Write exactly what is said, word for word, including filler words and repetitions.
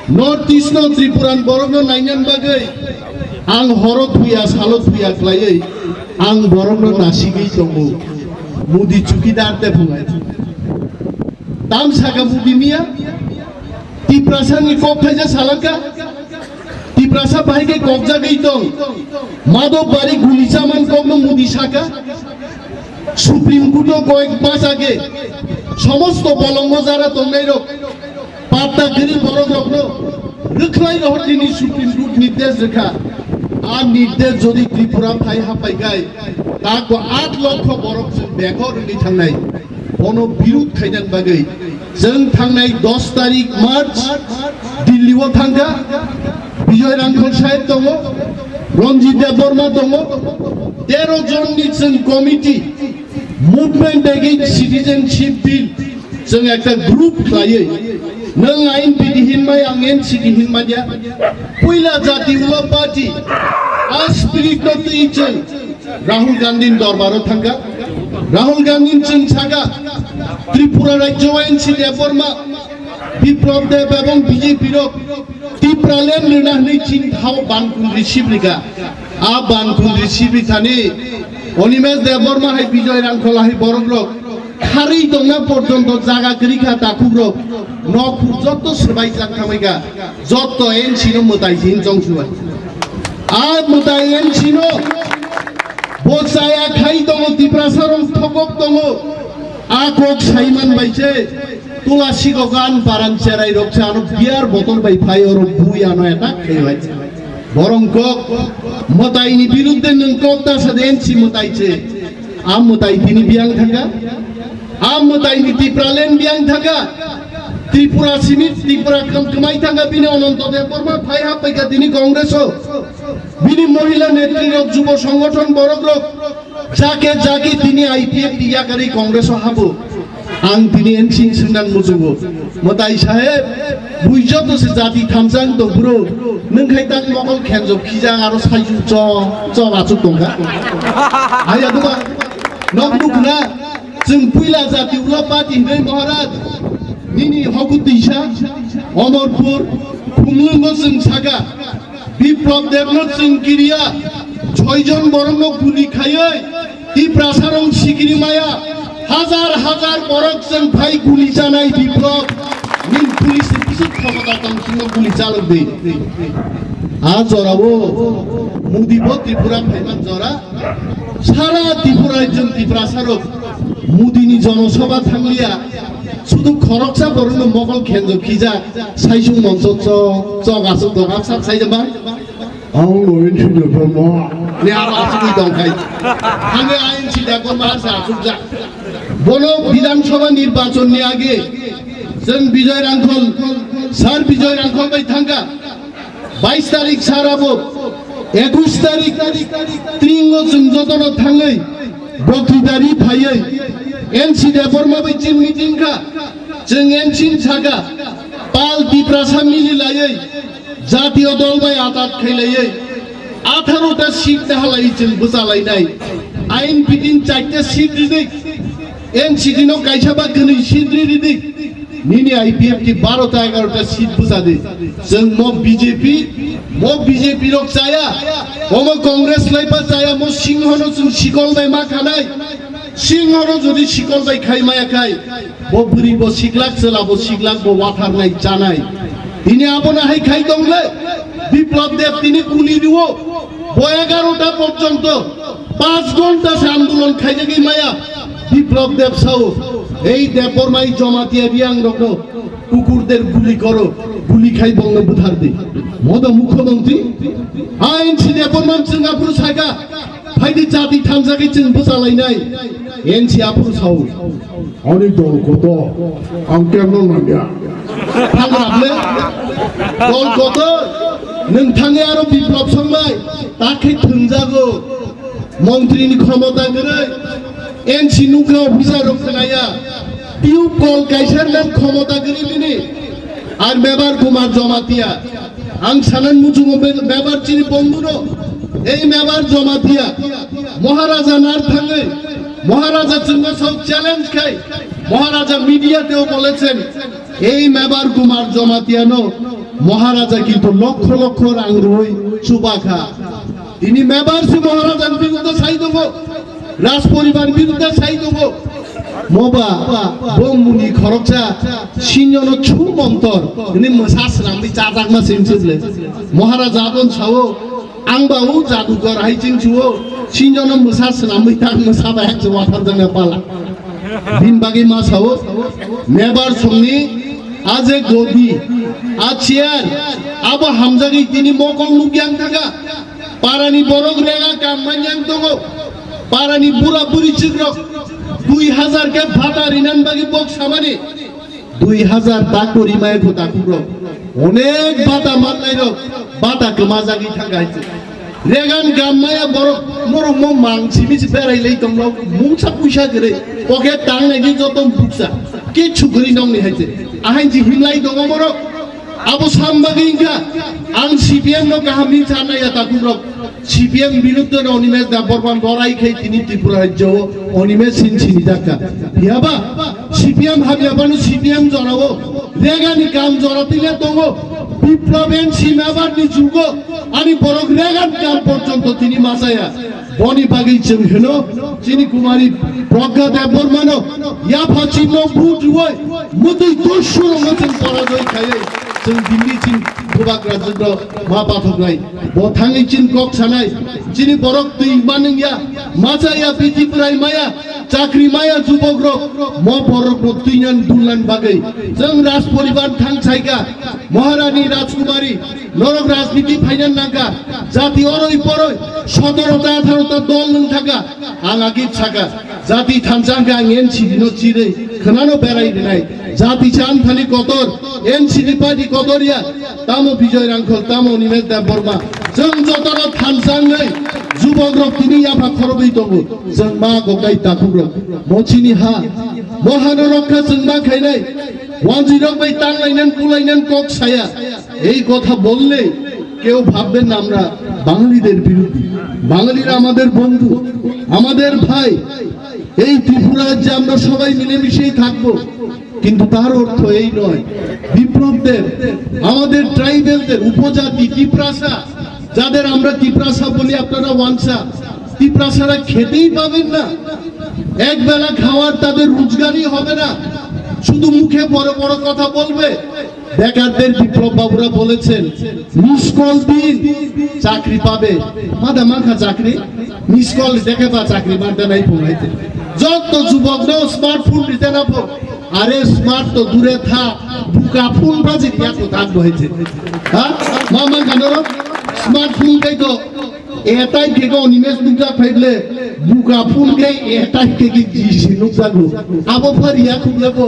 North East no Tripura ni borok no nainani bagwi ang horo thuya, salo thuya khlaiwi ang borok no nasigwi tongo. Modi chukidar te phunai. Tam saka Modi miya, Tiprasa ni kok thaisa salaka, Tiprasa bahai khe kok jagwi tong, Madhobari guli chaman kok no Modi saka. Supreme Court o koyek mas age somosto bolongo jara tongnairok patta kwrwi borokrokno rwkhlai rohornini Supreme Court nirdesh rwkha. A nirdesh jodi Tripura phai haphaikhai, ta ko aat lokho borok chwng bekhor wngwi thangnai. Bono birud khainani bagwi chwng thangnai dos tarik March Delhi o thangkha. Bijoy Rangkhol saheb tongo, Ranjit Debbarma tongo, tero jonni chwng committee, Movement Against Citizenship Bill, chwng ekta group khlaiwi, nwng ain bidi hinmai, ang N C D hinmanya, puila jati ulo party, a spirit no twi chwng Rahul Gandhi ni dorbaro thangkha. Rahul Gandhi ni chwng saka, Tripura rajyo o N C Debbarma, Biplab Deb ebong B J P rok Tipraland rwna hwnwi chini thao ban kundri sibri kha. A ban kundri sibri thani Animesh Debbarma hai Bijoy Rangkhol hai borok rok kharwi tongna porjonto jaga kwrwi kha takhuk rok. Nok huk jotto swbai jak thamai kha. Jotto N C no mwtai sin chong subai. A mwtai N C no bo chaya khai tongo, Tiprasa rok thokok tongo. A kok saiman bai se Tulasi Kogan paran cherai rok se ano beer bottle bai phai oro bui ano attack khai bai. Borong kok mwtai ni birudde nwng kok ta sa den si mwtai se. A mwtai tini biang thangka. A mwtai ni Tipraland biang thangka. Tripura simi Tripura kam kamai thangka bini Ananto Debbarma phai hap bai ka tini Congress o. Bini mohila netri rok, jubo songothon borok rok, jake jake tini I P F T yakarwi Congress o habo. Ang tini N C swngnang muchungo. Mwtai saheb, bui joto se jati thamsa wng tong bro. Nwng khai tak mokol khenjok khijak aro saichung chok chok achuk tongkha. Hai aduba, nok nukna, chwng puila jati ulo party hinwi Maharaj, nini hoku twisa, Omorpur, Khumlwngo chwng saka. Biplab Debno chwng kiriya, soijon borokno guli khaiwi Tiprasarong sikiri maya, hajar hajar borok chwng phai guli chanai Biplab, nin police ni bisik khomota tong chwngno guli chalok di. A jorao Modi bo Tripura phaiman jora, sara Tripura chwng Tiprasarok Modi ni jonosabha thangliya, sudu khoroksa borokno mokol khenjo khijak, saisung monso chok chok aswk dok aswk saijama. Ang no N C Debbarma. Ni aro asugwi tong khai. Hande N C Debbarma sa asukjak. Bono Bidhan Sabha nirbachon ni age chwng Bijoy Rangkhol, Sir Bijoy Rangkhol bai thangkha. Bais tarik sar abo, ekush tarik tringo chwng jotono thangwi boktwita ri phaiwi N C Debbarma bai chini meeting kha. Chwng N C ni saka pal Tiprasa mili laiwi jatiyo dol bai atat khailaiwi atharo ta seat ta halai chwng bwchalainai. Ain bitin chaita seat ridik, N C D no kaisa ba gwnwi seat ri ridik. Nini I P F T baro ta egaroh ta seat bwchadi. Chwng mo B J P, mo B J P rok chaya, omo Congress laipa chaya, mo Singho no chwng sikol bai ma khanai. Singho no jodi sikol bai khai maya khai, bo bwrwi bo siklak, chwla bo siklak, bo watharnai chanai. Tini abono hai khai tongle, Biplab Deb tini kuli riwo, bo egaroh ta porjonto panch ghonta se andolon khaijagwi maya. Biplab Deb sao, ei Debbarma Jamatia Reang rokno kukurder guli koro, guli khai bongno bwthar di. Modo mukhyamantri, A N C Debbarma chwng aphuru saka, phaidi jati thansa khe chwng bwchalainai. N C aphuru sao. Ani dol koto, ang kemno nangya. Thangra ble, dol koto, nwng thangwi aro Biplab Songmai, ta khe thwngjago. Montri ni khomota kwrwi, N C nukha officer rok khwnaya, tube kol kaisa nang khomota kwrwi bini, ar Mebar Kumar Jamatia, ang sanan muchungo be-, Mebar chini bondhu no, ei Mebar Jamatia, Maharaja nar thangwi, Maharaja chwngno sok challenge khai, Maharaja media teo bolechen, Ei Mebar Kumar Jamatia no Maharaja kintu lokho lokho rang rwi chuba kha. Tini Mebar se Maharaja ni birudde sai tongo, Raj poribar birudde sai tongo. Moba bo muni khoroksa sinyo no chu montor ni mwsa swnamwi chajakma se hinwi ble. Maharaja abon sao, ang ba o jadukar hai ching chuo, sinyo no mwsa swnamwi tak mwsa ba hek se wathar jangna pala. Bin bagwi ma sao, Mebar songni a je godi, a chair, abo hamjagwi tini mokol nukyang thaka. Parani borok rega kam manyang tongo. Parani bura buri chikrok dui hazar khe bhata rinan bagwi bok samani. Dui hazar tak kori mai kho takhuk rok. Onek bata mannai rok, bata kwmajagwi thang hai se. Regan gam maya borok, norok mo mang simi se berai lai tong rok, mungsa puisa gere, pocket tang nai di joto buksa, kichu gori nong ni hai se. Ahai ji himlai tongo borok. Abo sambagwi wngkha, ang C P M no kaham hin sanai ya takhuk rok. C P M birudde no Animesh Debbarma lorai khai tini Tripura rajyo o Animesh hin sini jakka. Phiyaba C P M hamya bano C P M jorao. Regani kam jora tile tongo. Biplab N C Mebar ni jugo. Ani borok regan kam porjonto tini masaya. Boni bagwi chwng hino, chini Kumari Pragya Debbarma no, yapha chino vote rwoi, mutwi doshurokno chwng porajoy khaiwi, chwng Delhi chini bubagra jwkno ma pathoknai. Bo thangwi chini kok sanai, chini borok twi manwngya, machaya, bithi bwrai maya, chakri maya, jubokrok, mo borokno twinan dulnan bagwi. Chwng Raj poribar thang saika, Maharani Rajkumari, norok rajniti phainan nangka, jati oroi poroi, sotoro ta atharo ta dol nwng thaka, ang agit saka, jati thansa hwnkhe ang N C D no chirwi, khwnano berai rinai, jati chan thani kotor, N C D party kotor ya, tamo Bijoy Rangkhol, tamo Animesh Debbarma, chwng jotono thansa wngwi, jubok rok tini yapha khorogwi tongo, chwng ma gokai takhuk rok, mo chini ha, mo hano rokha chwng ma khainai, wanjwi rok bai tang lainan, kulainan kok saya, এই কথা বললে কেউ ভাববেন না আমরা বাঙালিদের বিরোধী। বাঙালিরা আমাদের বন্ধু, আমাদের ভাই। এই ত্রিপুরা রাজ্যে আমরা সবাই মিলেমিশেই থাকবো, কিন্তু তার অর্থ এই নয়। বিপ্লবদের, আমাদের ট্রাইবেলদের, উপজাতি, তিপ্রাসা, যাদের আমরা তিপ্রাসা বলি, আপনারা ওয়ানসা, তিপ্রাসারা খেতেই পাবেন না, এক বেলা খাওয়ার তাদের রোজগারই হবে না, শুধু মুখে বড় বড় কথা বলবে। বেকারদের বিপ্লব বাবুরা বলেছেন, মিস কল দিন, চাকরি পাবে। মাদা মাখা চাকরি, মিস কল দেখে বা চাকরি মারতে নাই ফোন হইতে। যত যুবক নাও স্মার্টফোন দিতে না ফোন। আরে স্মার্ট তো দূরে থাক, বুকা ফোন বাজি দিয়া তো থাক হইছে। হ্যাঁ, মামা গানোর স্মার্টফোন তাই তো এটাই থেকে অনিমেষ বুকা ফাইবলে বুকা ফোন কে এটাই থেকে জিসি নুকসাগু। আবো ফারিয়া খুব যাবো।